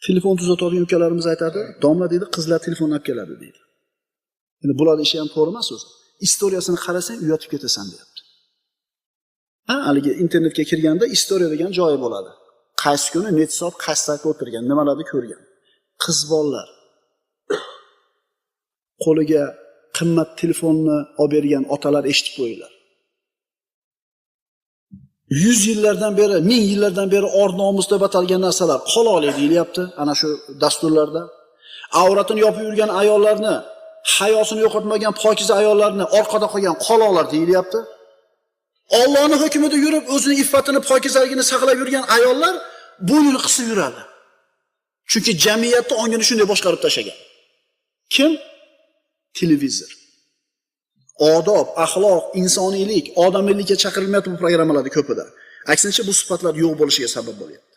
Telefon tuzatadigan ukalarimiz aytadi, domla deydi, qizlar telefon olib keladi deydi. Endi bularni ishi ham to'g'ri emas o'zi. Istoriyasini qarasang uyatib ketasan deyapti. Ha, haligi internetga kirganda istoriya degan joyi bo'ladi. Qaysi kuni necha soat qaysi saytda o'tirgan, nimalarni ko'rgan. Qiz bolalar qo'liga qimmat telefonni olib bergan otalar, eshitib qo'yinglar. 100 yillardan beri, 1000 yillardan beri or nomus deb atalgan narsalar qoloqlik deyilyapti ana shu dasturlarda. Avratini yopib yurgan ayollarni, hayosini yo'qotmagan pokiza ayollarni orqada qolgan qoloqlar deyilyapti. Allohning hukmida yurib, o'zining iffatini, pokizaligini saqlab yurgan ayollar bo'ynini qisib yuradi. Chunki jamiyatni ongini shunday boshqarib tashlagan. Kim? Televizor. Odob, axloq, insoniylik, odamiylikka chaqirilmayapti bu programmalarda ko'pida. Aksincha, bu sifatlar yo'q bo'lishiga sabab bo'lyapti.